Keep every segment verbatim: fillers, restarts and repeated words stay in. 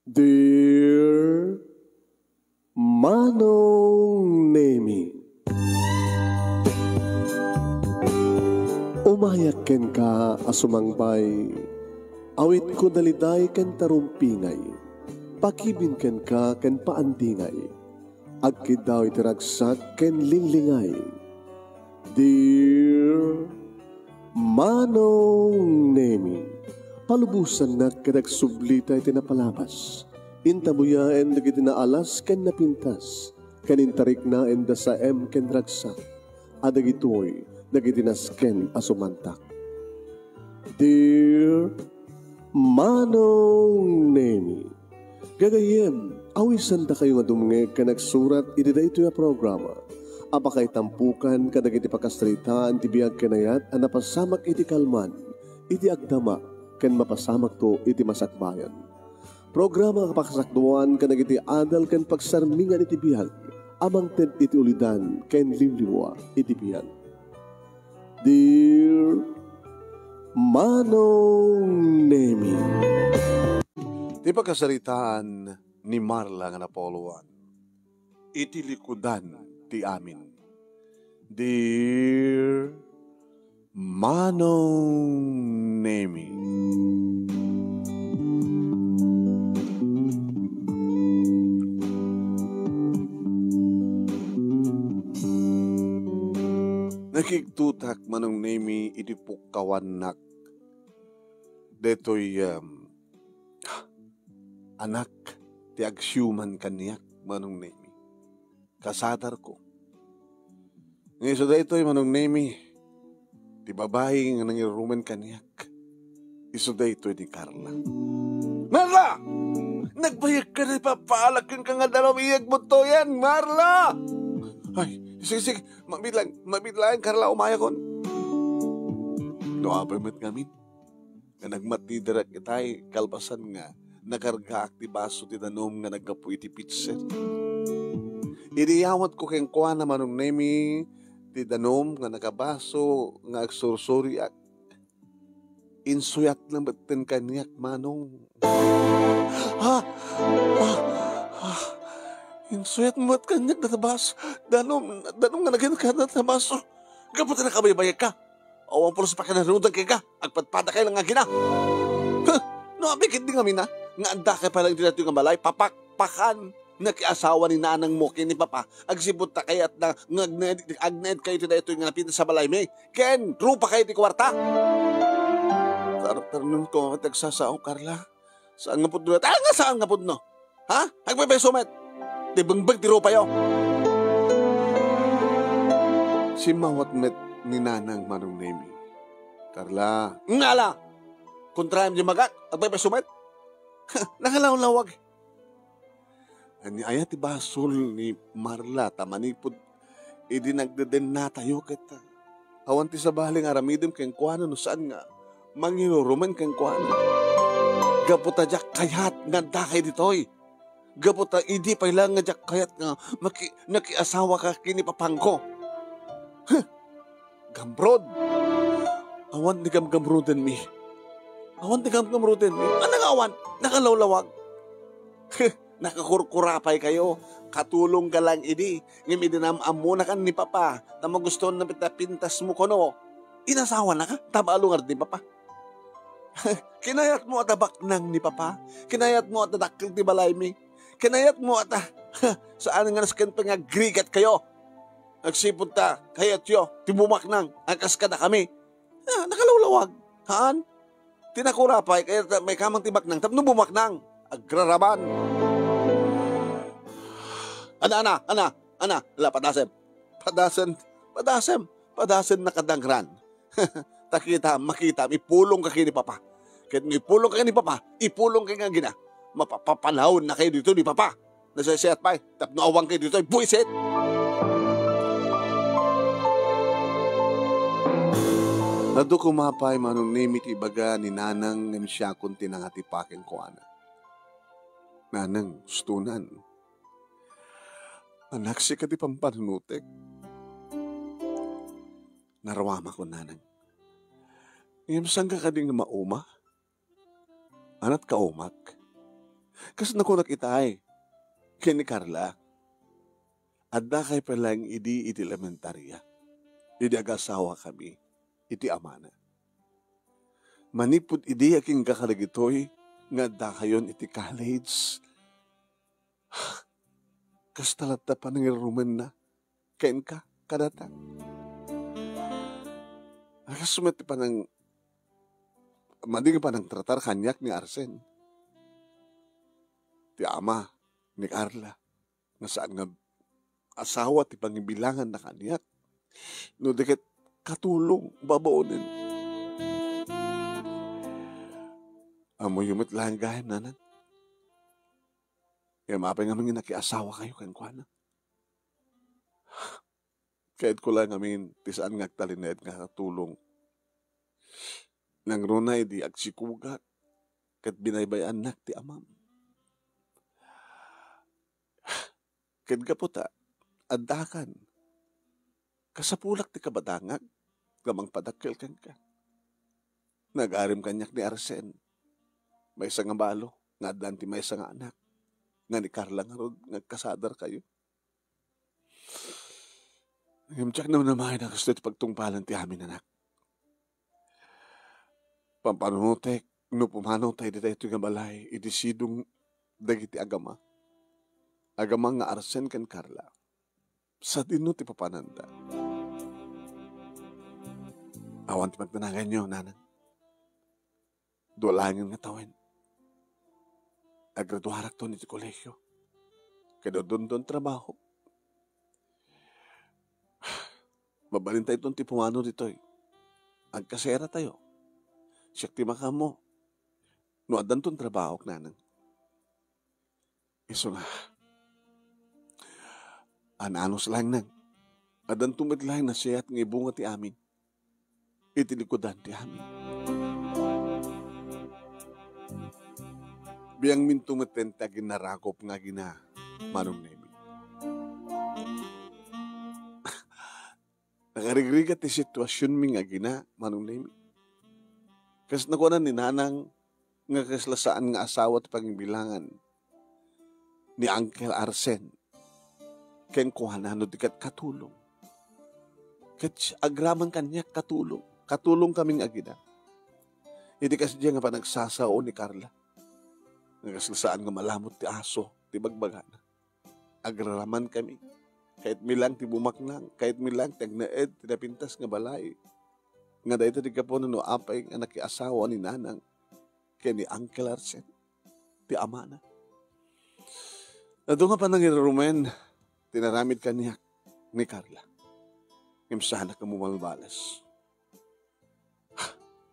Dear Manong Nemi, umayak kenka a sumangbay, awitko daliday ken tarumpingay, pakibin kenka ken paandingay, agkiddaw iti ragsak ken linglingay. Dear Manong Nemi, palubosannak ket agsublita iti napalabas. Intabuyaen dagiti naalas ken napintas, ken intariknaen da saem ken ragsak, a dagitoy dagiti nasken a sumantak. Dear Manong Nemi, gagayyem, awisandakayo nga dumngeg ken agsurat iti daytoy a programa a pakaitampukan kadagiti pakasaritaan ti biag ken ayat a napasamak iti kalman, iti agdama, ken mapasamakto iti masakbayan. Programa nga pakasakduan kadagiti adal ken pagsarmingan iti biag a mangted iti ulidan ken liwliwa iti biag. Dear Manong Nemi. Ti pakasaritaan ni Marla nga napauluan, Iti Likudan ti Amin. Dear Manong Nemi. Nakigtutak, Manong Nemi, iti pukkawannak. Daytoy, um, anak ti agsiuman kaniak, Manong Nemi. Kasadarko. Nga isu daytoy, Manong Nemi, ti babai nga nangirumen kaniak, isu daytoy ni Carla. Marla! Nagbayag ka na ipapaalak kenka nga danum iyag buttoyan, Marla! Ay, sige, sige, mabitlang, mabitlang, Carla, umayakon. No, apay met ngamin. Nga nagmatiderek itay, kalpasan nga nakargaak ti baso ti danum nga naggapu iti pitser. Idi yawatko kenkuana, Manong Nemi, ti danum nga nakabaso nga agsursuriak, insuyatna metten kaniak, Manong. Ha? Ha? Ha? Insuyat met kaniak data baso. Danum, danum nga nagin ka data baso. Gapu ta nakabaybayag ka. Awan pulos pakinarudan kenka, agpadpadakay lang nga agina. Huh! No, apay ketdi ngamin a, nga addakay pay lang iti daytoy nga balay, papakpakan. Nakiasawa ni nanangmo ken ni papa, agsipud ta kayatna nga agnaed, agnaedkayo iti daytoy nga napintas a balaymi, ken rupakayo iti kuarta. Tar-, tarnonko nga ti agsasao, Carla. Saan nga pudno? Ah, nga saan nga pudno? Ha? Agpaypayso met! Ti bengbeg ti rupayo! Simmawat met ni Nanang Manong Nemi. Carla. Ngala! Kontrayam di magak, agpaypayso met! Nakalawlawag. Ania aya ti basol ni Marla ta manipud idi nagdedennatayo ket awan ti sabali nga aramidem kenkuana no saan nga mangirurumen kenkuana. Gapu ta diak kayat nga addakay ditoy. Gapu ta idi pay laeng nga diak kayat nga maki-, nakiasawaka ken ni papangko. Huh! Gamrud! Awan ti gamgamrudenmi. Awan ti gamgamrudenmi. Ania nga awan? Nakalawlawag. Nakakurkurapay kayo. Katulong ka lang idi. Ngem idi nam-ammonakan ni Papa, ta magustuhan na ta pintasmo kuno, inasawanaka, ta maalungar ni Papa. Kinayatmo a ta baknang ni Papa? Kinayatmo a ta dakkel ti balaymi? Kinayatmo a ta, saan nga nasken pay nga agrigat kayo? Agsipud ta, kayatyo, ti bumaknang, a kas kadakami. Ah, nakalawlawag. Haan? Ti nakurapay, kayat may kamang ti baknang, tapno bumaknang. Agraraman. Ana, ana, ana, ana, ala, padasem. Padasem, padasem, padasem, nakadangran. Ta kita, makita, ipulong ka ken ni Papa. Ket no ipulong ka ken ni Papa, ipulong ka nga agina. Mapapapanaon na kayo dito ni Papa. Nasaysayaat pay, tapno awan kayo ditoy, buisit! Adu koma pay Manong Nemi ti ibaga ni Nanang ngem siakon ti nangatipa kenkuana. Nanang, ustonan. Anak, sika ti pampanunotek. Naruamakon, Nanang. Ngem saan ka kadi nga mauma? Aniat ka umak? Kas nakunak itay ken ni Carla, addakay pay laeng idi iti elementaria, idi agasawakami iti amana. Manipud idi agingga kadagitoy nga addakayon iti college, kasta latta panangirumenna kenka kadata. Kasu met ti panang-, madi nga panangtratar kaniak ni Arsen, ti ama ni Carla, nga saan nga asawa ti pangibilanganna kaniak, no di ket katulong babaonen. Ammoyo met laeng gayam, nanang. Ngem apay ngamin nga nakiasawakayo kenkuana? Kayatko laeng ngamin ti saan nga agtalinaed nga katulong. Nangruna idi agsikugak ket binaybay-annak ti amam. Ket gapu ta addakan, kasapulak ti kabadangak nga mangpadakkel kenka. Nagarim kaniak ni Arsen, maysa nga balo nga addaan ti maysa nga anak, nga ni Carla ngarud nga agkasadarkayo. Ngem diak namnamaen a kastoy ti pagtungpalan ti amin, anak. Pampanunotek no pumanaw tayo ditoy nga balay iti sidong dagiti agama. Agama nga Arsen ken Carla. Sadino ti papananda? Awan ti pagdanaganyo, nanang. Dua laengen nga tawen, agraduarakton iti kolehio. Ket adunton trabaho. Mabalintayton ti pumanaw ditoy. Agkaseratayo. Siak ti makaammo no addanton trabaho, nanang. Isu nga, an-anus laeng, nang, addanto met laeng nasayaat nga ibunga ti amin iti likudan ti amin. Biangminto metten ti aginnarakup nga agina, Manong Nemi. Nakarigrigat ti situasionmi nga agina, Manong Nemi. Kas nakuanan ni Nanang nga kasla saan nga asawa ti pangibilangan ni Uncle Arsen kenkuana no di ket katulong. Ket agraman kaniak katulong. Katulong kaming agina. Iti kasdiay nga panagsasao ni Carla, nga kasla saan nga malamut ti aso ti bagbagana. Agraraman kami. Kayatmi lang ti bumaknang, kayatmi lang ti agnaed ti napintas nga balay. Nga dayta ti gapuna no apay nga nakiasawa ni Nanang ken ni Uncle Arsen, ti amana. Adu nga panangirumen ti naramid kaniak ni Carla. Ngem saanak nga bumalbales.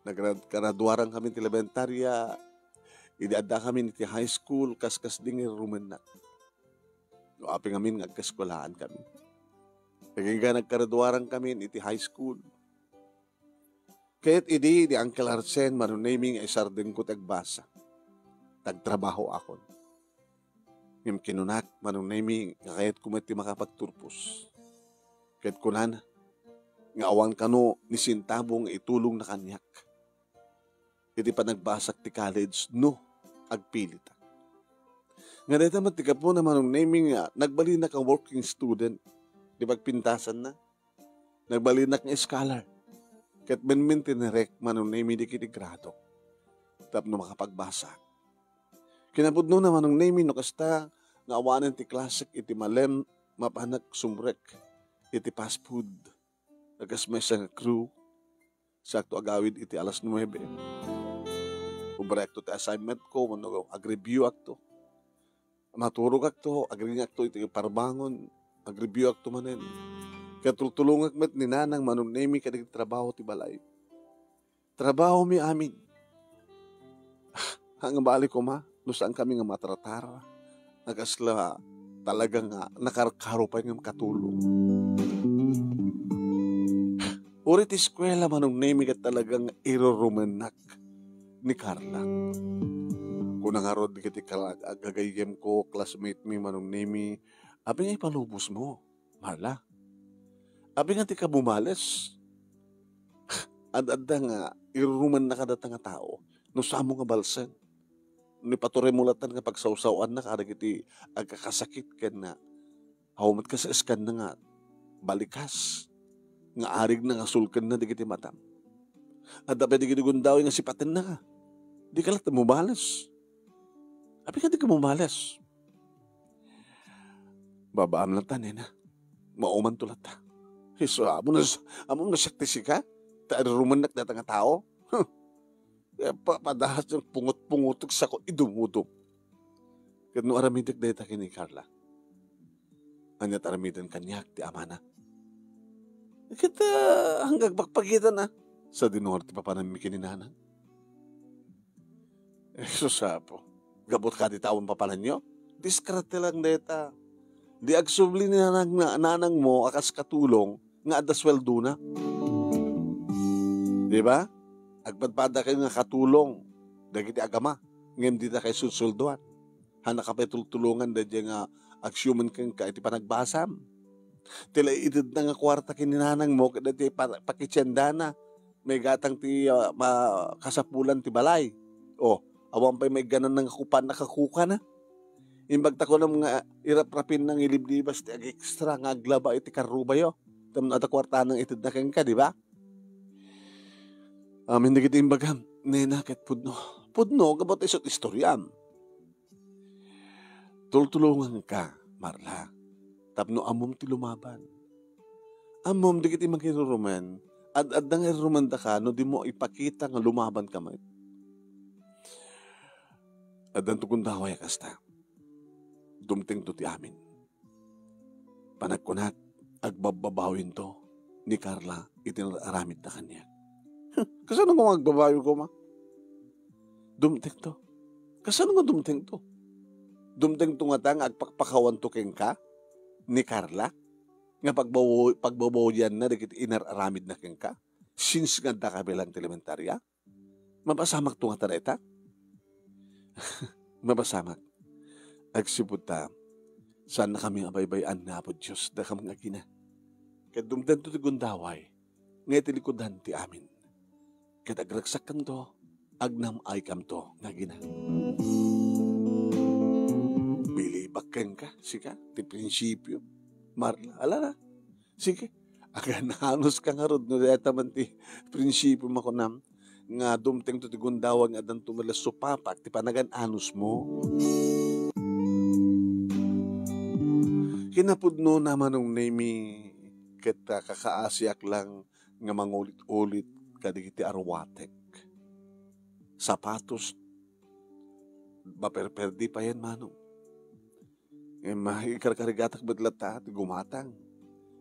Nagrad-, karaduaran kami ti elementaria, idi adda kami iti high school, kas, kasdi nga irumennak. No apay ngamin nga agkaeskuelaan kami. Agingga nagkaraduaran kami iti high school. Ket idi ni Uncle Arsen, Manong Nemi, nga isardengko ti agbasa. Tagtrabahoakon. Ngem kinunak, Manong Nemi, nga kayatko met ti makapagturpos. Ket kunana, nga awan kano ni sentabo nga itulongna kaniak iti panagbasak ti college no agpilitak. Nga dayta met ti gapuna, Manong Nemi, nga nagbalinak a working student ti pagpintasanna. Nagbalinak nga scholar. Ket menmentenerek, Manong Nemi, dagiti gradok tapno makapagbasak. Kinapudnona, Manong Nemi, no kasta nga awanen ti klasek iti malem, mapanak sumrek iti fast food. Kas maysa nga crew, siakto agawid iti alas nuebe. Ubraakto ti assignment ko, wenno agreview akto. Maturogakto, agringakto iti parbangon, agreview akto manen. Ket tultulongak met ni Nanang, Manong Nemi, kadagiti trabaho ti balay. Trabahomi amin. Nga bali koma, no saan kami nga matratar, nga kasla talaga nga nakarkaro pay nga katulong. Uray ti eskuela, Manong Nemi, ket talaga nga irurumennak ni Carla. Kuna ngarud dagiti kal-, ag-, agagayyemko, classmate mi, Manong Nemi, apay nga ipalubosmo, Marla? Apay nga ti ka bumales? Ad-adda nga irurumennak kadata nga tao no saanmo nga balsen. no ipaturay mo latta nga pagsawsawaanna kadagiti agkakasakit ken na, awan met kasaeskanna nga balikas nga arigna nga sulkenna dagiti matam. Adda pay dagiti gundaway nga sipatenna ka. Dika latta mumales. Apay nga dika mumales? Babaam latta, nena. Maumanto latta. Isu, amo na, amo na siak ti sika? Ta rumennak dayta nga tao? Huh. Kaya pa, padalas nga pungot-pungotek sako, idumudum. Ket no aramidek dayta ken ni Carla, ania ti aramiden kaniak ti amana? Ket, ah, hanggang pagpagitan, ah. Sa dinor ti papananmi ken ni nanang. Eh, sus, apo. Gabut kadi ta awan papananyo? Diskarte lang dayta. Di agsubli ni nanang, na, nanang mo a kas katulong nga adda suweldona. Di ba? Agpadpada kayo nga katulong dagiti agama, ngem dita kayo susueldoan. Hannak pay tultulongan daydiay nga agsiumen kenka iti panagbasam. Ti la itedna nga kuarta ken ni nanang mo, ket daydiay pa-, pakitiendana. Maigatang ti, ah, ma-, kasapulan ti balay. O, awan pay maigganan nga kupan a kakukana. Imbag ta kunam nga iraprapin nga iliblibas ti ag-extra nga aglaba iti karrubayo. Tapno adda kuartana nga itedna kenka, di ba? Amin dagiti imbagam, nena, ket pudno. Pudno, gapu ta isu ti istoriam. Tultulonganka, Marla, tapno ammom ti lumaban. Ammom dagiti mangirurumen, ad-adda nga irurumendaka no dimo ipakita nga lumabanka met. Addanto gundaway a kasta. Dumtengto ti amin. Panagkunak, agbabbabawinto ni Carla iti aramidda kaniak. Kasano nga agbabawi koma? Dumtengto. Kasano nga dumtengto? Dumtengto ngata nga agpakpakawanto kenka ni Carla? Nga pagbawo-, pagbabawianna dagiti inar-aramidna kenka? Since nga addaka bilang ti elementarya? Mapasamakto ngata dayta? Mapasamak. Agsipud ta, saannakami a baybay-an ni Apo Dios, dakam nga agina. Ket dumtengto ti gundaway nga iti likudan ti amin. Ket agragsakkanto, agnam-aykamto nga agina. Bilibak kenka, sika, ti prinsipio. Marla, ala na. Sige, agan-anuska ngarud no dayta man ti prinsipio makunam nga dumtengto ti gundaway nga addanto met la supapak ti panagan-anusmo. Kinapudnona, Manong Nemi, ket, ah, kakaasiak lang nga mangulit-ulit kadagiti arwatek. Sapatos, maperperdi payen, Manong. Ngem, ah, ikarkarigatak met latta ti gumatang.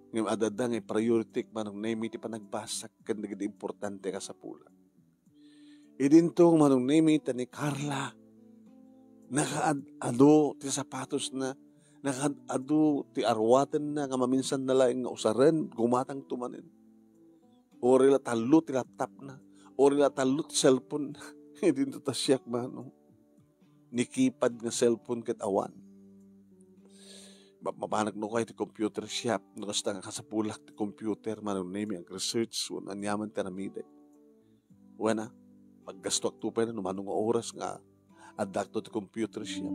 Ngem adda nga priority, Manong Nemi, ti panagbasak ken dagiti importante a kasapulan. Idinto, Manong Nemi, ta ni Carla, nakaad-adu ti sapatosna, nakaad-adu ti arwatenna nga maminsanna laeng nga usaren, gumatangto manen. Uray la tallo ti laptopna, uray la tallo ti cellphone-na. Idinto ta siak, Manong. Ni keypad nga cellphone ket awan. Mapmapanak no kay ti computer shop, no kasta nga kasapulak ti computer, Manong Nemi, ag-research, wenno aniaman ti aramidek. Wen a, paggastoakto pay no mano nga oras nga addakto ti computer shop.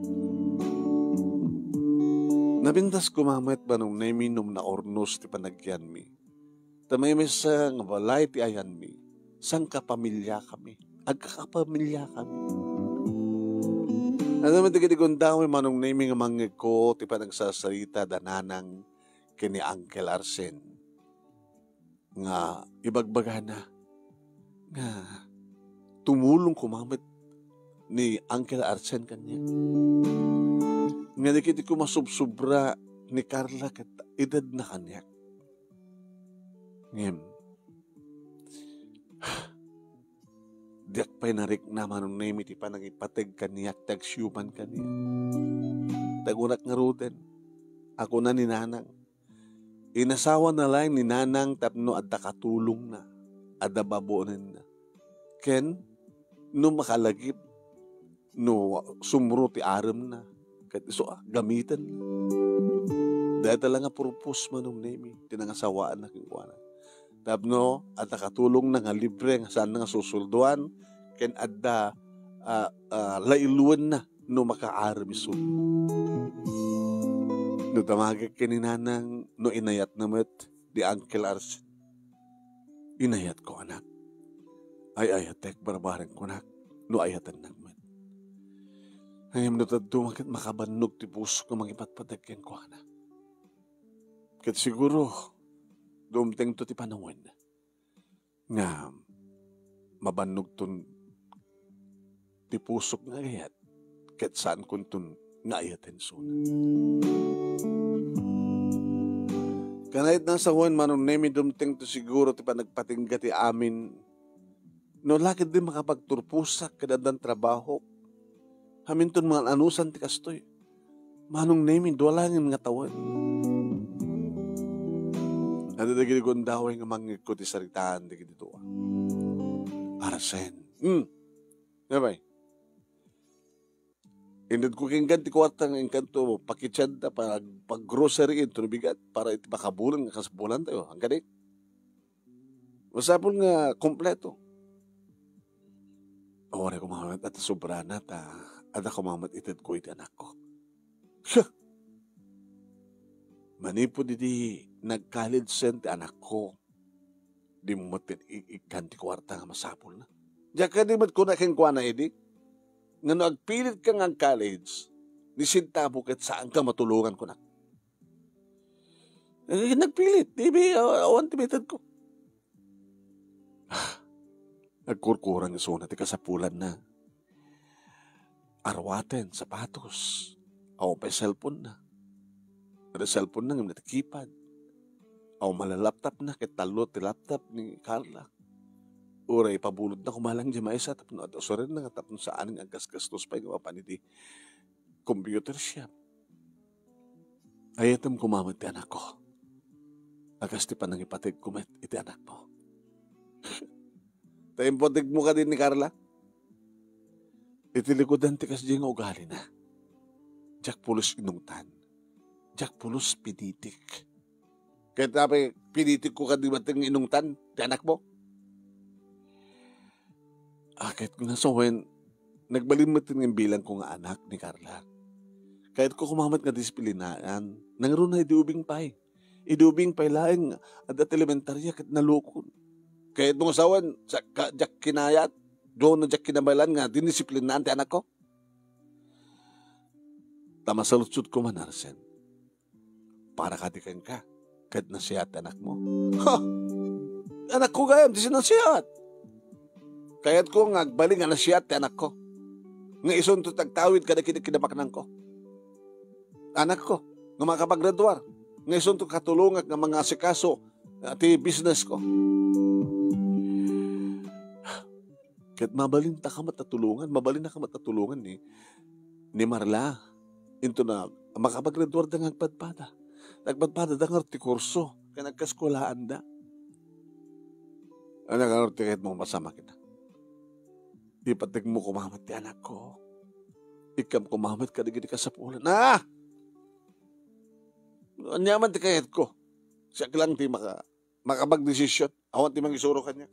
Napintas koma met, Manong Nemi, no naurnos ti panagyanmi. Ta maymaysa nga balay ti ayanmi, sangkapamiliakami, agkakapamiliakami. Ano man dagiti gundaway, Manong Nemi, nga mangngegko ti panagsasarita da nanang ken ni Uncle Arsen nga ibagbagana nga tumulong koma met ni Uncle Arsen kaniak. Nga dagiti koma subsubra ni Carla ket idadna kaniak. Ngem, diak pay narikna, Manong Nemi, ti panangipateg kaniak ti agsiuman kaniak. Tagunak ngaruden, a kuna ni Nanang. Inasawana laeng ni Nanang tapno adda katulongna, adda babuonenna. Ken, no makalagip, no sumro ti aremna, ket isu a, gamiten. Dayta la nga purpose, Manong Nemi, ti nangasawaanna kenkuana. Tapno adda katulongna nga libre nga saanna nga susuldoan, ken adda, a, a, lailuenna no makaarem isu. No damagek ken ni Nanang, no inayatna met ni Uncle Arsen, inayatko, anak. Ay-ayatek, barbareng kunak, no ayatennak met. Ngem no dadduma ket makabannog ti pusok nga mangipatpateg kenkuana. Ket siguro, dumtengto ti panawen nga mabannogton ti pusok nga agayat, ket saankonton nga ayaten isuna. Kanayatna, sawen, Manong Nemi, dumtengto siguro ti panagpatingga ti amin. No la ketdi makapagturposak ket addan trabahok, aminton man-anusan ti kastoy. Manong Nemi, dua laeng nga tawen. Adda dagiti gundaway nga mangngegko ti saritaan dagiti dua. Arsen. Hmm. Apay? Inted ko kenka ti kuarta nga inkanto pakitienda, pag-, pag-grocery into bigat para iti makabulan nga kasapulantayo. Ang kadi? Masapul nga kompleto. Awaray koma met, adda sobrana ta adda koma met itedko iti anakko. Siya! Manipud idi nag-college sen ti anakko, di mo met i-, ikkan ti kuarta nga masapulna. Diak kadi met kuna kenkuana idi, nga no agpilitka nga ag-college, ni sentabo ket saanka matulongan kunak. Eh, nagpilit. Di ba, aw-, awan ti bitedko. Nagkurkurang isuna ti kasapulanna. Aruaten, sapatos. Awan pay cellphone-na. Ada cellphone-na, ngem nagkipad. Awan man la laptop-na, ket tallo ti laptop ni Carla. Uray, ipabulodna koma lang di maysa, tapno adda usurenna nga tapno saan nga aggasgastos pay nga mapan iti computer shop. Ayatem koma met ti anakko. A kas ti panangipategko met iti anakmo. Ta impategmo kadi ni Carla? Iti likudan ti kasdi nga ugalina. Diak pulos inungtan. Diak pulos pinitik. Ket apay, pinitikko kadi met nga inungtan ti anakmo? Akit ko na sawen, nagbalin met nga imbilangko nga anak ni Carla. Kayatko koma met nga disiplinaan, nangruna idi ubing pay. Idi ubing pay laeng, adda ti elementaria ket nalukon. Kayatmo nga sawen, sa-, ka-, diak kinayat, duaw na diak kinabaelan nga dindisiplinaan ti anakko. Ta masaludsodko man, Arsen. Para kadi kenka, ket nasiat ti anakmo. Ha! Anakko gayam ti sinasiat. Kayatko nga agbalin nga nasiat ti anakko. Nga isunto ti agtawid kadagiti kinabaknangko. Anakko, nga makapaggraduar. Nga isunto katulongak nga mangasikaso, ah, ti business ko. Ket mabalinta ka met a tulongan, mabalinna ka met a tulongan ni, ni Marla. Into na, makapaggraduarda nga agpadpada. Nagpadpadada nga ti kurso, ken nagkaskolaanda. Ania nga ti kayatmo nga mapasamak ita? Ipategmo koma met ti anakko. Ikkam koma met kadagiti kasapulan. Ah! Ania man ti kayatko? Siak lang ti maka-, makapagdesisyon. Awan ti mangisuro kaniak.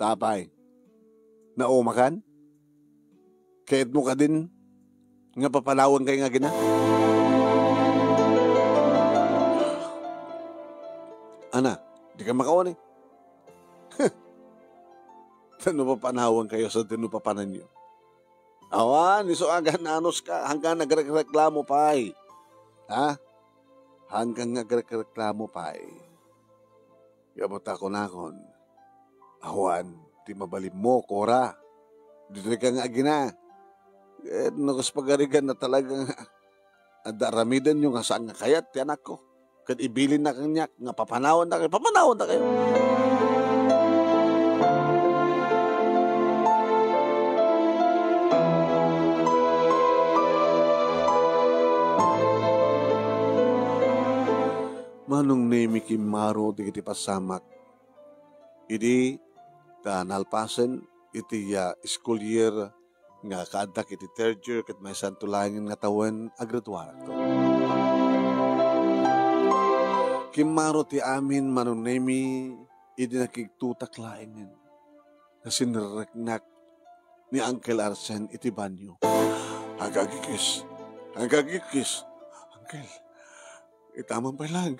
Apay, naumakan? Kayatmo kadin nga papanawankayo nga agina? Ana, dika makauni. Tano papanawankayo sa tano papananyo. Awan, isu a agan-anuska, hangkan agrekreklamo pay. Ha? Hangkan nga agrekreklamo pay. Gapu ta kunakon, awan ti mabalinmo, Cora. Ditoyka nga agina. Ket no kas pagarigan na talaga nga adda aramidenyo nga saan nga kayat ti anakko. Ket ibilinna kaniak nga papanawannakayo, papanawannakayo. Manong Nemi, kimmaro dagiti pasamak. Idi ta nalpasen iti, ah, school year nga kaaddak iti third year ket maysanto laengen nga tawen, agraduarakto. Kimmaro ti amin, Manong Nemi, idi nakigtutak laengen. ta sinerreknak ni Uncle Arsen iti banio. Agagikis! Agagikis! Uncle, itaman pay lang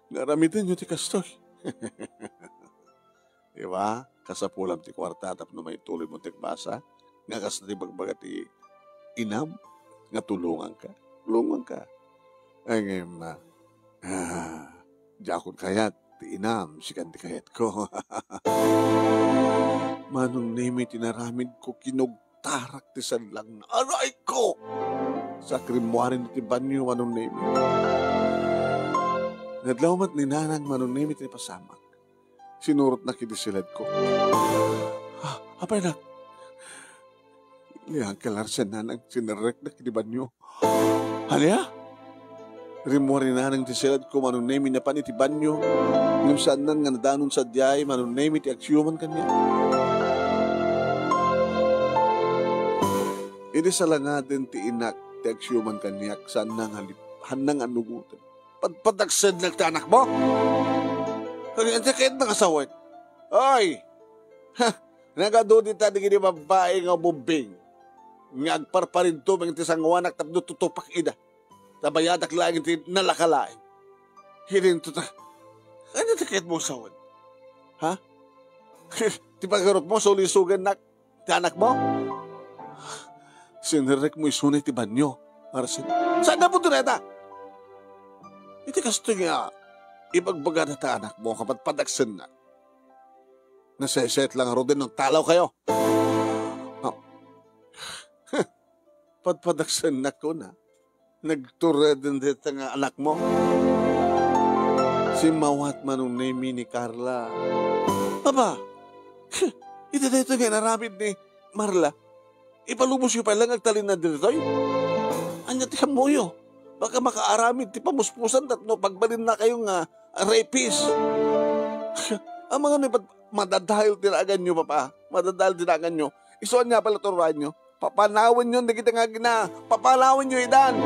nga aramidenyo ti kastoy. Di ba? Kasapulam ti kuarta tapno maituloy mo ti agbasa. Nga kasta ti bagbaga ti inam, nga tulonganka. Tulonganka. Ay, ngem, ah, ah, diakon kayat ti inam, sikan ti kayatko. Manong Nemi ti naramidko, kinugtarak ti sallang. Aray ko! Sa rimmuarin iti banyo, Manong Nemi. Nadlaw met ni Nanang, Manong Nemi, ti napasamak. Sinurotnak iti siledko. Ah, apay nak? Ni Uncle Arsen, Nanang, sinerreknak iti banyo. Ania? Rimmuar ni Nanang ti siledko, Manong Nemi, napan iti banyo. Ngem saannan nga nadanon sadiay, Manong Nemi, ti agsiuman kaniak. Idi salangaden ti inak ti agsiuman kaniak, saanna nga lip-, hanna nga nugoten. Padpadagsennak ti anakmo? Kagayat nga sawen. Oy! Ha! Nagadu dita dagiti babbai nga ububbing nga agparparintumeng ti sangoanak tapno tutupak ida. Ta bayadak laeng ti nalaka laeng. Hirinto ta. Ania ti kayatmo sawen? Ha? Ti pagarutmo, sulisogennak ti anakmo? Sinerrekmo isuna iti banyo, Arsen. Saan na punto na ita? Iti kastoy nga ibagbagada ta anakmo, kapadpadagsennak. Naseset lang ngaruden, nagtalaw kayo. Ah. Padpadagsennak, kuna. Nagtureden dita nga anakmo. Simmawat, Manong Nemi, ni Carla. Aba, iti daytoy nga inaramid ni Marla, ipalubosyo pay lang agtalinaed ditoy? Ania ti ammoyo? Baka makaaramid ti pamuspusan tapno pagbalinna kayo nga rapist. Amangan no ipat-, madadael ti naaganyo, Papa. Madadael ti naaganyo. Isu ania pala turuanyo? Papanawenyon dagiti nga agina. Papanawenyo idan.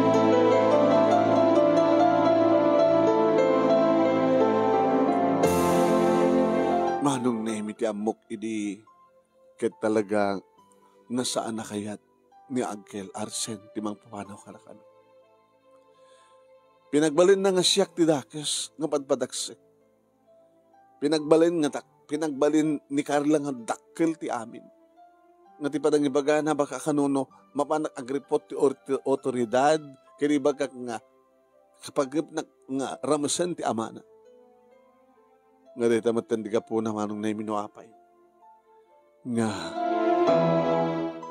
Manong Nemi ti ammok idi ket talaga nga saan a kayat ni Uncle Arsen ti mangpapanaw kadakami. Pinagbalinna nga siak ti dakes nga padpadagsek. Pinagbalin nga dak-, pinagbalin ni Carla nga dakkel ti amin. Nga ti panangibagana, baka kanuno mapanak agripot ti or-, ti otoridad, ken ibagak nga kapagripnak nga ramesen ti amana. Nga dayta metten ti gapuna, Manong Nemi, no apay nga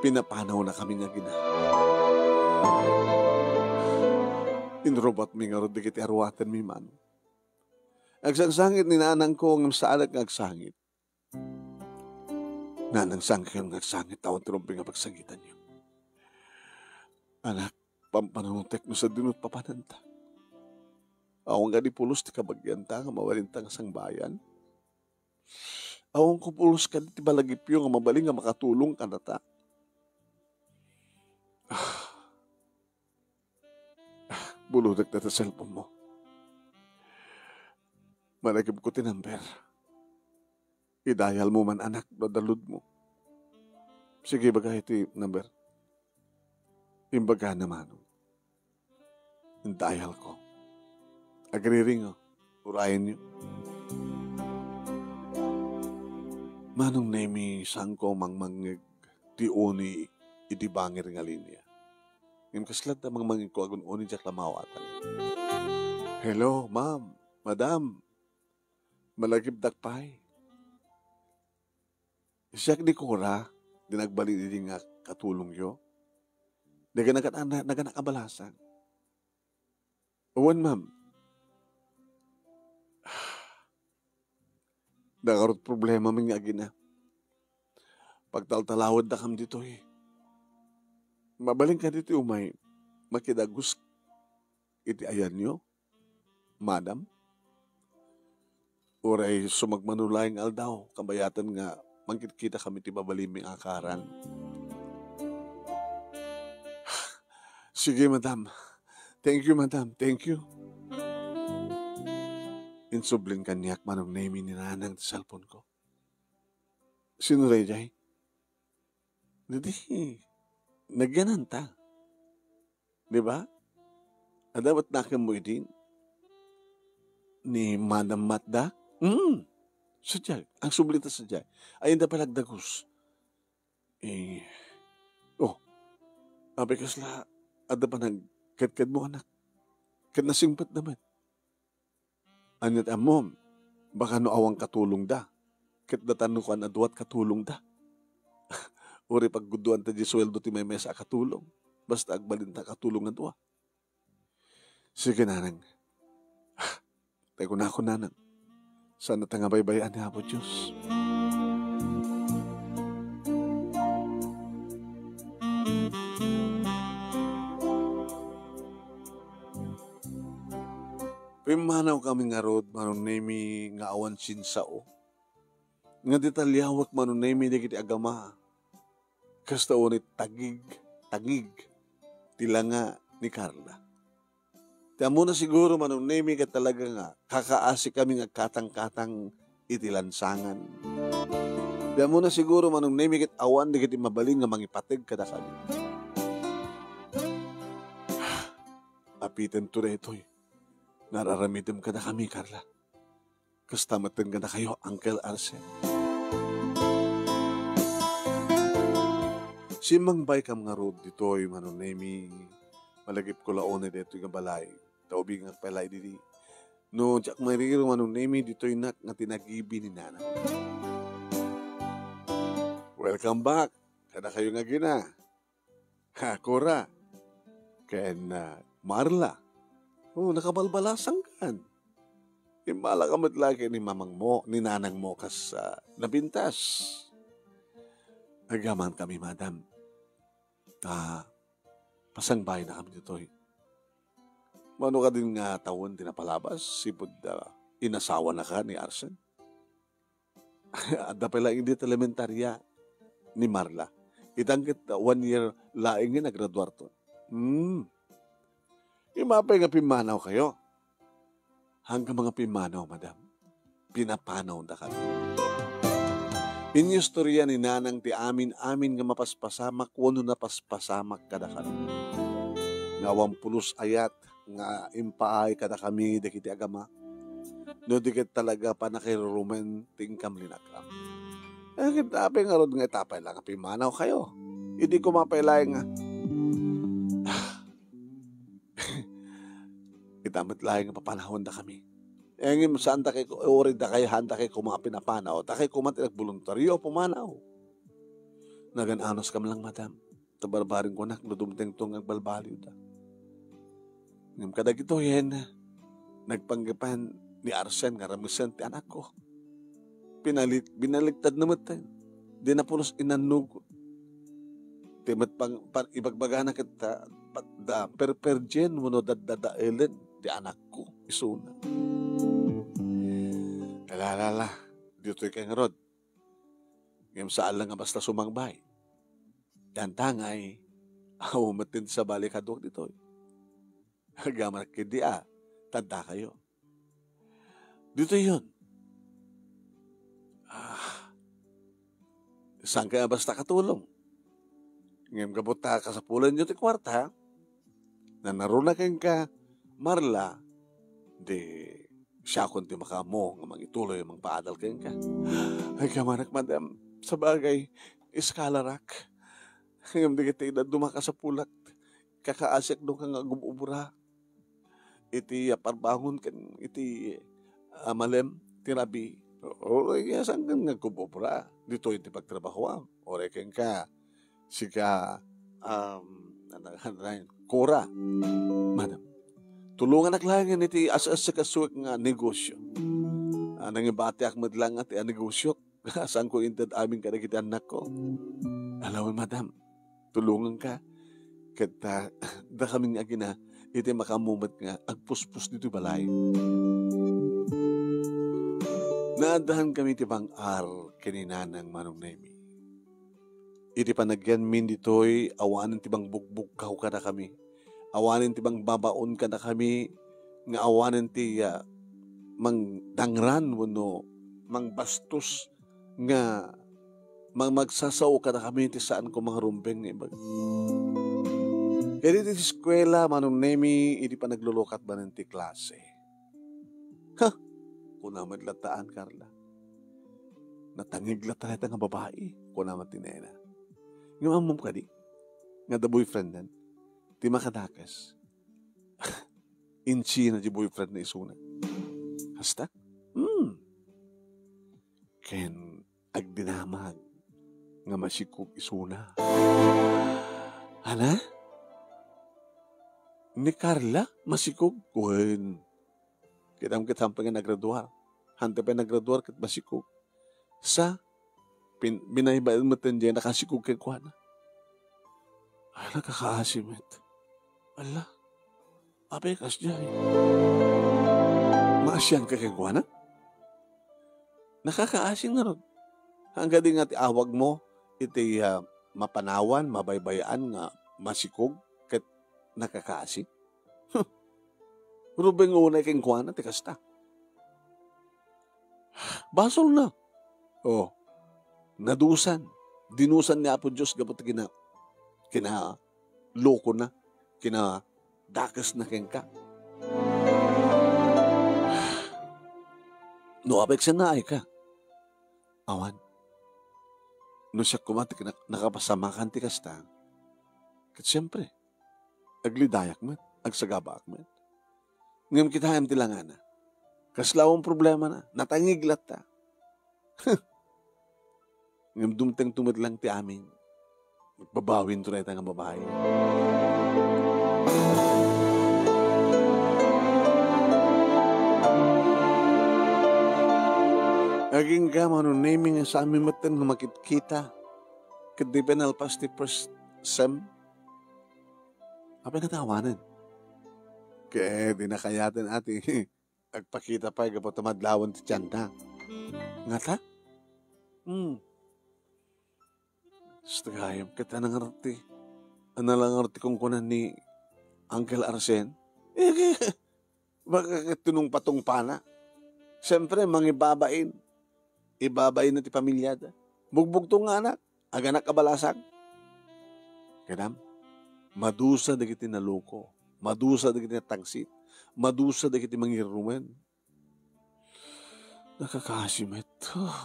pinapanawnakami nga agina. Inrubatmi ngarud dagiti aruatenmi, Manong. Agsangsangit ni nanangko ngem saanak nga agsangit. Nanang, saan kayon nga agsangit ta awan ti rumbeng a pagsangitanyo? Anak, pampananutek no sadino ti papananta. Awan kadi pulos ti kabagianta nga mabalinta nga sangbayan? Awan ko pulos kadi ti balagipyo nga mabalin nga makatulong kadata? Ah, Bulodek dayta cellphone mo. Malagipko ti number. I-dial mo man, anak, no adda load mo. Sige, ibaga iti number. Imbagana, Manong. I-dial ko. Agriring, o. Urayenyo. Manong Nemi, saanko mangmangngeg ti uni iti bangir nga linia. Ngem kasla adda mangmangngegko agun-uni, diak la maawatan. Hello, ma'am, madam. Malagipdak pay. Siak ni Cora, ti nagbalin idi nga katulongyo. Nagan-, nagan-, naganak a balasan. Wen, ma'am. Adda ngarud problema mi nga agina. Pagtaltalawendakam ditoy. Mabalin kadi ti umay makidagus iti ayanyo, madam? Uray sumagmamano laeng nga aldaw, kabayaten nga mangkitkitakami iti mabalinmi nga akaran. Sige, madam. Thank you, madam. Thank you. Insublin kaniak, Manong Nemi, ni nanang ti cellphone ko. Sino daydiay? Daydi, nagyananta. Di ba? Adda met nakemmo idi ni Madam Matda? Hmm. Sadiay, ang subli ta sadiay. Ay, inda pala agdagus. Eh, oh, apay kasla, adda panagkedkedmo, anak. Ket nasingpetda met. Ania ti ammom, baka no awan katulongda, ket datan no kuan a duat katulongda. Uray paggudoan ta di sueldo ti maymaysa a katulong, basta agbalinta a katulong a dua. Sige, nanang. Tay kunako, nanang, saan ta nga baybay-an ni Apo Dios. Pimmanaw kami ngarud, Manong Nemi, nga awan sinsao. Nga detalyaw met, Manong Nemi, dagiti agama. Kasta unay tagig, tagig ti langa ni Carla. Ti ammona siguro, Manong Nemi, ket talaga nga kakaasi kami nga katang-katang iti lansangan. Ti ammona siguro, Manong Nemi, ket awan dagiti mabalin nga mangipateg kadakami. Apitento daytoy nga ar-aramidem kadakami, Carla. Kasta metten kadakayo, Uncle Arsen. Simmangbaykam ngarud ditoy, Manong Nemi. Malagipko la unay daytoy nga balay. Ta ubingak pay la idi. No diak maririro, Manong Nemi, ditoynak nga tinagibi ni Nanang. Welcome back. Kadakayo nga agina. Ha, Cora. Ken, ah, Marla. Oh, nakabalbalasangkan. Immala ka met la ken ni mamangmo, ni nanangmo kas, ah, napintas. Agyamankami, madam. Ta, pasangbayenakami ditoy. Mano kadin nga tawen ti napalabas, sipud, ah, inasawanaka ni Arsen? Adda pay laeng idi ti elementarya ni Marla. Itan ket one year laeng nga nagraduarton. Hmm. Immapay nga pimmanawkayo. Haan nga pimmanaw, madam. Pinapanaw da kami. Inistorya ni nanang ti amin-amin nga mapaspasamak wenno napaspasamak kadakami. Nga awan pulos ayat nga impaay kadakami dagiti agama. No di ket talaga pannakairurumen ti inkam linakam. Eh, ket apay ngarud nga ita pay la nga pimmanawkayo? Idi koma pay laeng nga, ita met laeng nga papanawendakami. Eh, ngem saan dakay, uray dakay, haan dakay koma a pinapanaw, dakay koma ti nagboluntario a pumanaw. Nagan-anuskam lang, madam. Ta barbareng kunak no dumtengto nga agbalbaliwda. Ngem kadagitoyen, nagpanggepan ni Arsen nga ramesen ti anakko. Pinalit-, binaliktadna met. Dina pulos inannuk. Ti met pang-, pan-, ibagbagana ket ta, pa-, da perperjen wenno daddadaelen ti anakko isuna. Ala, ala, ala. Ditoy kay ngarud. Ngem saan la nga basta sumangbay. Dantangay, awan met ti sabali kaduak ditoy. Agyamanak ketdi a, tantakayo. Ditoy yon. Ah, saan kaya basta katulong? Ngem gapu ta kasapulanyo ti kuarta, nanaruna kenka, Marla, di siakon ti makaammo nga mangituloy a mangpaadal kenka. Ay, kamanak, madam, sabagay, eskalarak. Ngem dagiti edadmo makasapulak. Kakaasiak no ka nga agub-ubra iti aparbangon ken iti, ah, malem ti rabii. Uray, saan nga agub-ubra? Ditoy ti pagtrabahoam. Uray kenka, sika, um, ano, ano, Cora. Madam, tulonganak laengen iti as-, as-, asikasuek nga negosyo. Ah, nangibatiak met laeng nga ti a negosyo. Saanko inted amin kadagiti annakko. Ala wen, madam, tulonganka. Ket, ah, dakami nga agina iti makaammo met nga agpuspos ditoy balay. Naaddahankami ti bang-ar ken ni Nanang Manong Nemi. Iti panagyanmin ditoy, awanen ti mangbukbukkaw kadakami. Awanen ti mangbabaon kadakami nga awanen ti, ah, mangdangran wenno mangbastos nga ma-, magsasao kadakami ti saan koma nga rumbeng nga ibaga. Ket iti eskuela, Manong Nemi, idi panaglulukat manen ti klase. Ha! Kuna met latta, Aunt Carla. Natangig latta dayta nga babai, kuna met ti nena. Ngem ammom kadi, nga adda boyfrienden, ti makadakes. Insina ti boyfriend na isuna. Hasta? Hmm. Ken agdinamag nga masikog isuna. Ana? Ni Carla, masikog? Wen. Kitam ket, haanpay nga nagraduar. Haanpay nagraduar ket masikog. Sa, pin-, binaybayan met diay nakasikog kenkuana. Ay, nakakaasi met. Ala, apay kasdiay? Maasianka kenkuana? Nakakaasi ngarud. Haanka di nga ti awagmo iti, ah, mapanawan, mabaybay-an nga masikog ket nakakaasi? Rumbeng unay kenkuana ti kasta. Basolna. Oh, nadusan. Dinusan ni Apo Dios gapu ti kina-, kinalokona, kinadakesna kenka. No apay ket naayka. Awan. No siak koma ti kina-, nakapasamakan ti kasta, ket siempre, aglidayak met, agsagabaak met. Ngem kitaem ti langana. Kasla awan problemana, natangig latta. Ngem dumtengto met lang ti amin. Magbabawinto dayta nga babai. Agingga, Manong Nemi, nga saanmi metten nga makitkita ket di pay nalpas ti first sem. Apay nga ti awanen? Ket di na kayaten a ti agpakita pay gapu ta madlawen ti tianna. Ngata? Hmm. Basta gayam, ket ania ngarud ti, ania la ngarud ti kunkunan ni Uncle Arsen? Baka ket tunong patungpana. Siempre, mangibabain. Ibabainna ti pamiliada. Bugbugto nga anak, aganak a balasang. Kadam, madusa dagiti naloko, madusa dagiti natangsit, madusa dagiti mangirumen. Nakakaasi met.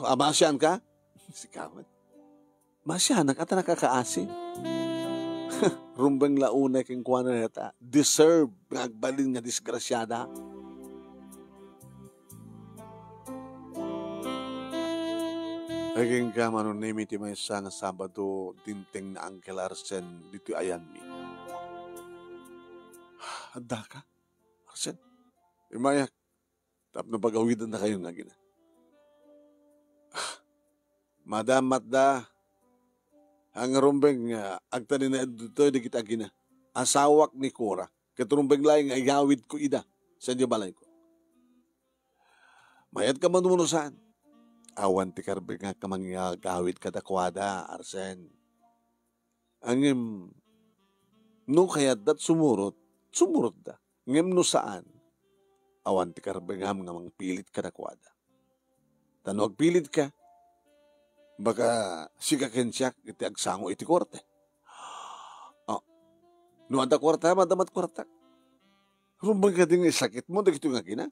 Ah, maasianka? Sika met. Maasianak a ta nakakaasi. Rumbeng la unay kenkuana dayta. Deserve nga agbalin nga disgrasiada. Agingga, Manong Nemi, ti maysa nga Sabado, dimteng ni Uncle Arsen ditoy ayanmi. Addaka, Arsen? Immayak tapno pagawidannakayo nga agina. Madam, matda, nga rumbeng nga agtalinaed ditoy dagiti agina. Asawak ni Cora, ket rumbeng laeng nga igawidko ida sadiay balayko. Mayat ka man wenno saan? Awan ti karbengak a mangigawid kadakuada, Arsen. Ngem no kayatdat sumurot, sumurotda. Ngem no saan, awan ti karbengam nga mangpilit kadakuada. Ta no agpilitka, baka sika ken siak iti agsango iti korte. Ah, no adda kuarta, madama ti kuartak. Rumbeng kadi nga isakitmo dagitoy nga agina?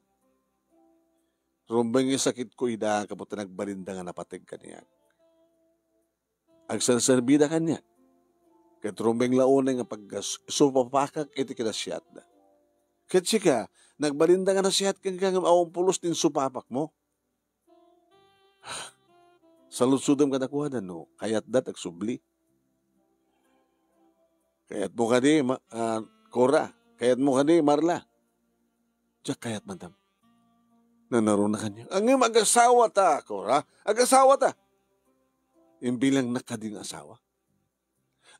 Rumbeng nga isakitko ida gapu ta nagbalinda nga napateg kaniak. Agserserbida kaniak. Ket rumbeng la unay nga pagkas-, supapakak iti kinasiatda. Ket sika, nagbalinda nga nasiat kenka ngem awan pulos ti insupapakmo. Saludsodem kadakuada no kayatda ti agsubli. Kayatmo kadi, Ma-, ah, Cora? Kayatmo kadi, Marla? Diak kayat, madam. Nanaruna kaniak. Ngem agasawata, Cora. Agasawata. Imbilangnak kadi nga asawa.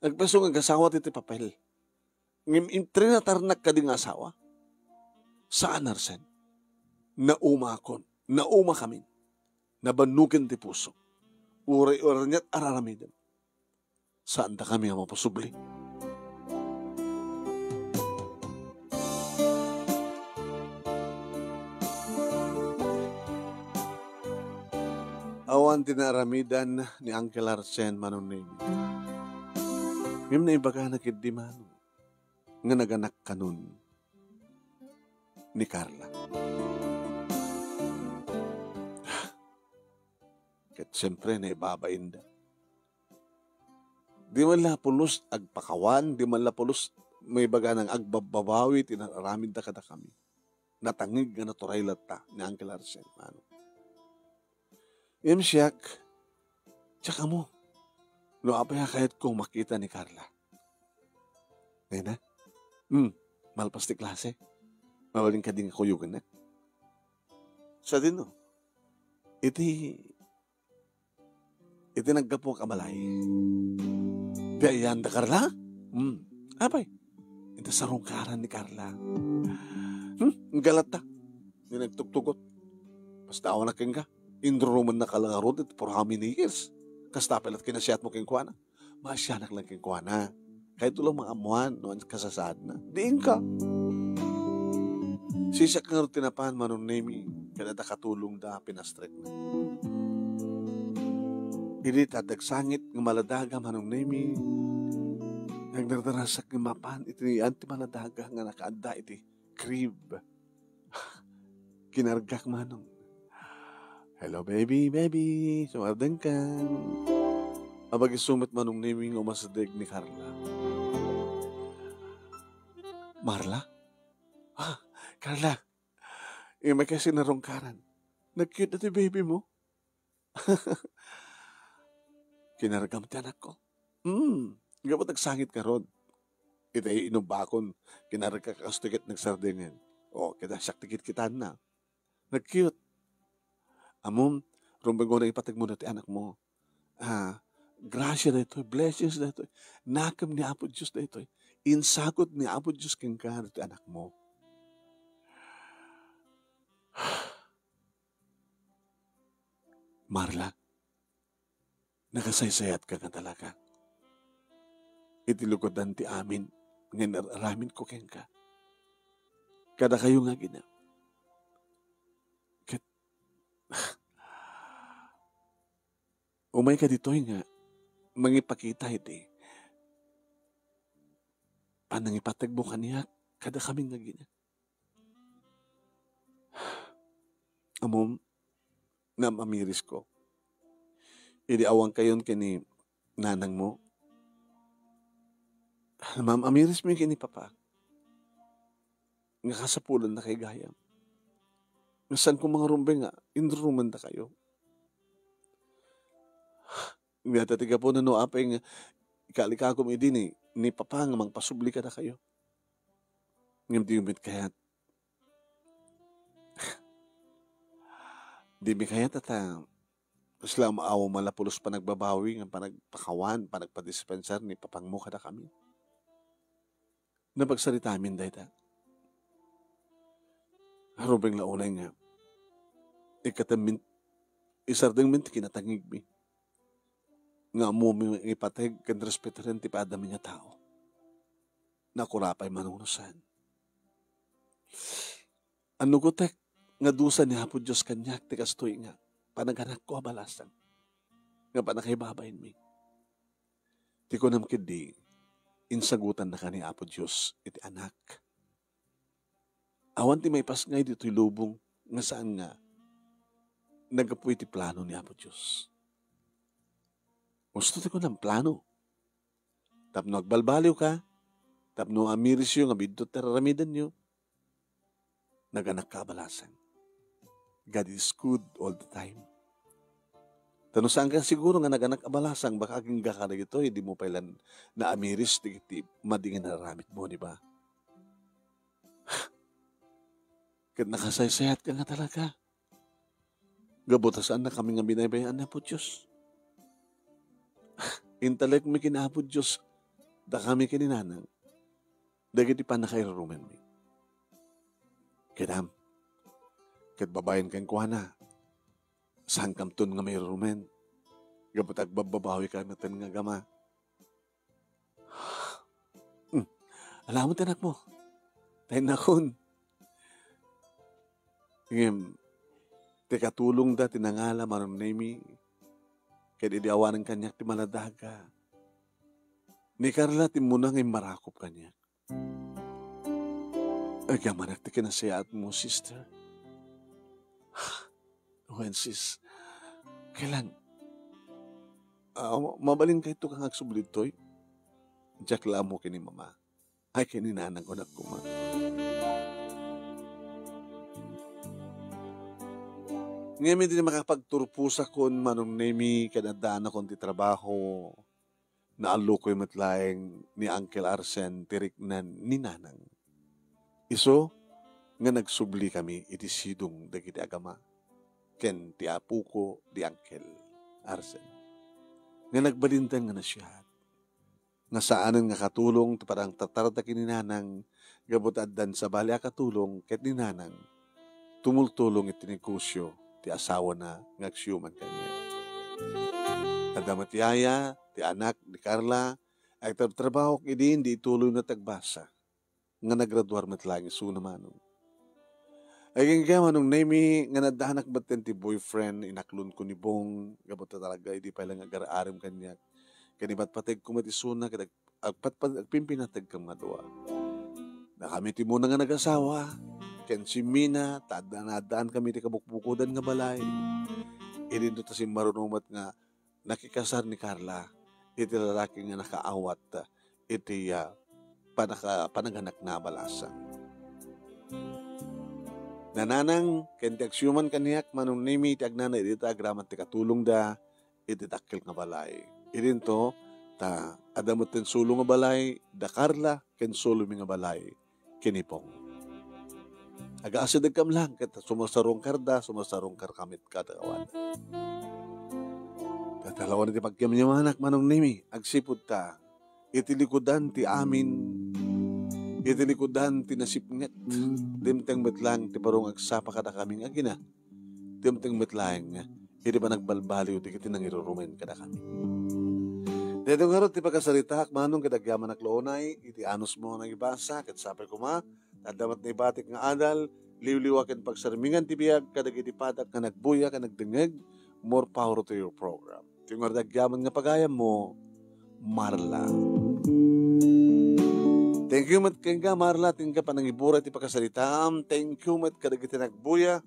Agpayso nga agasawata iti papel. Ngem intrinatarnak kadi nga asawa. Saan, Arsen. Naumakon. Naumakamin. Nabannoken ti puso. Uray-uray niat araramidem. Saandakami a mapasubli. Awan ti naaramidan ni Uncle Arsen, Manong Nemi. Ngem naibagana ketdi, Manong, nga naganak kanon ni Carla. Ket siempre, naibabainda. Di man la pulos agpakawan, di man la pulos maibaganang agbabbabawi ti naaramidda kadakami. Natangig nga naturay latta ni Uncle Arsen, Manong. Ngem siak, diak ammo no apay a kayatko makita ni Carla. Nena? Hmm, malpas ti klase. Mabalin kadi nga kuyoganna? Sadino? Iti, iti naggapuak a balay. Ti ayan da Carla? Hmm. Apay? Iti sarungkaran ni Carla. Hmm? Galatta. Ni nagtugtugot. Basta awan na kenka. Inrurumannak la ngarud iti for how many years? Kasta pay la't kinasiatmo kenkuana. Maasianak lang kenkuana. Kayatko lang maammuan no ania kasasaadna. Diin ka. Sisiak ngarud ti napan, Manong Nemi, ket adda katulongda, pinastrekna. Idi ta agsangit nga maladaga, Manong Nemi, nagdardarasak nga mapan iti nian ti maladaga nga nakaadda iti crib. Kinargak, Manong. "Hello, baby, baby. Sumardeng ka." Abagiso met, Manong Nemi, nga umasideg ni Carla. "Marla? Ah, Carla. Immay ka sinarungkaran. Nag-cute na ti baby mo." Kinargam ti anakko. Hmm, gapu ta agsangit ngarud. Iti inubbakon, kinargak kastoy ket nagsardengen. O, ket siak ti kitkitaenna. Nag-cute. Ammom, rumbeng ko naipategmo ti anakmo. Ah, grasia daytoy, blessings daytoy. Nakem ni Apo Dios daytoy. Insagut ni Apo Dios kenka daytoy anakmo. Marla, nakasaysayatka nga talaga iti lugadan ti amin nga inar-aramidko kenka. Kadakayo nga agina. Ket, umayka ditoy nga mangipakita iti panangipategmo kaniak kadakami nga agina. Ammom, naam-amirisko. Idi awankayon ken ni nanangmo, naam-amirismi ken ni papa. Nga kasapulannakay gayam. Nga saanko nga rumbeng nga inrurumendakayo. Nga ta ti gapuna no apay nga ikalikagom idi ni, ni papa nga mangpasubli kadakayo. Ngem diyo met kayat. Dimi kayat a ta, kasla maaw malapulos panagbabawi nga panagpakawan, panagpadispensar ni papangmo kadakami. Napagsaritamin dayta. Rumbeng la unay nga ikkatemmin, isardengmin ti kinatangigmi. Nga ammomi nga ipateg ken respetaren ti paadami nga tao. Nakurapay manunusan. Annugotek nga dusa ni Apo Dios kaniak ti kastoy nga panaganakko a balasang nga pannakaibabainmi. Ti kunam ketdi, insagutannaka ni Apo Dios iti anak. Awan ti maipasngay ditoy lubong nga saan nga naggapu iti plano ni Apo Dios. Husto ti kunam plano. Tapno agbalbaliwka, tapno amirisyo nga biddut ti ar-aramidenyo, naganakka a balasang. God is good all the time. Ta no saanka siguro nga naganak a balasang, baka agingga ka dagitoy, dimo pay lan naamiris dagiti madi nga inaramidmo, di ba? Ket nakasaysayatka nga talaga. Gapu ta saannakami nga binaybay-an ni Apo Dios. Intalekmi ken Apo Dios, dakami ken ni nanang, dagiti pannakairurumenmi. Ket am, ket babaen kenkuana, saankamton nga mairurumen, gapu ta agbabbabawika metten nga agama. Hmm. Ala met, anakmo. Taynakon. Ngem, ti katulongda ti nangala, Manong Nemi, Ket idi awanen kaniak ti maladaga, ni Carla ti immuna nga immarakop kaniak. Agyamanak ti kinasayaatmo, sister. Wen, sis, kailan, ah, ma-, mabalinkayto nga agsubli ditoy? Diak la ammo ken ni mama. Ay, ken ni nanang, kunak koma. Ngem idi makapagturposakon, Manong Nemi, ken addaanakon ti trabaho, naallokoy met laeng ni Uncle Arsen ti riknan ni nanang. Isu nga nagsublikami iti sidong dagiti agama ken ti apoko, di Uncle Arsen, nga nagbalindan nga nasiat, nga saanen nga katulong ti panangtatarda ken ni nanang gapu ta addan sabali a katulong ket ni nanang tumultulong iti negosio ti asawana nga agsiuman kaniak. Adda met yaya, ti anak ni Carla, agtrabtrabahok idi indi ituloyna ti agbasa nga nagraduar met laeng isuna, Manong. Agingga, Manong Nemi, nga naddanak metten ti boyfriend, inaklonko ni Bong, gapu ta talaga idi pay la nga agar-arem kaniak. Ken ipatpategko met isuna, ket ag-, agpatpad-, agpimpinategkami nga dua. Dakami ti immuna nga nagasawa, ken simmina, ta adda, naaddankami ti kabukbukodan nga balay. Idinto ta simmaruno met nga nakikasar ni Carla iti lalaki nga nakaawat iti, ah, panaka-, panaganakna a balasang. Nanang ken ti agsiuman kaniak, Manong Nemi, ti agnana idi ta agraman ti katulongda iti dakkel nga balay. Idinto, ta adda metten sulo nga balay, da Carla ken sulomi nga balay ken ni Bong. Agaasidegkami laeng ket sumarsarungkarda, sumarsarungkarkami kadakuada. Tatalawan iti pagyamyamanak, Manong Nemi, agsipud ta iti likudan ti amin, iti likudan ti nasipnget, dimteng met laeng ti baro nga agsapa kadakami nga agina, dimteng met laeng iti panagbalbaliw dagiti nangirurumen kadakami. Daytoy ngarud ti pakasaritaak, Manong, ket agyamanak la unay iti anusmo nga nangibasa, ket sapay koma, adda met naibatik nga adal, liwliwa ken pagsarmingan ti biag kadagiti padak nga nagbuya ken nagdengngeg. More power to your program. Ti ngarud agyaman nga pagayammo, Marla. Thank you met kenka, Marla, ti inka panangiburay ti pakasaritaam. Thank you met kadagiti nagbuya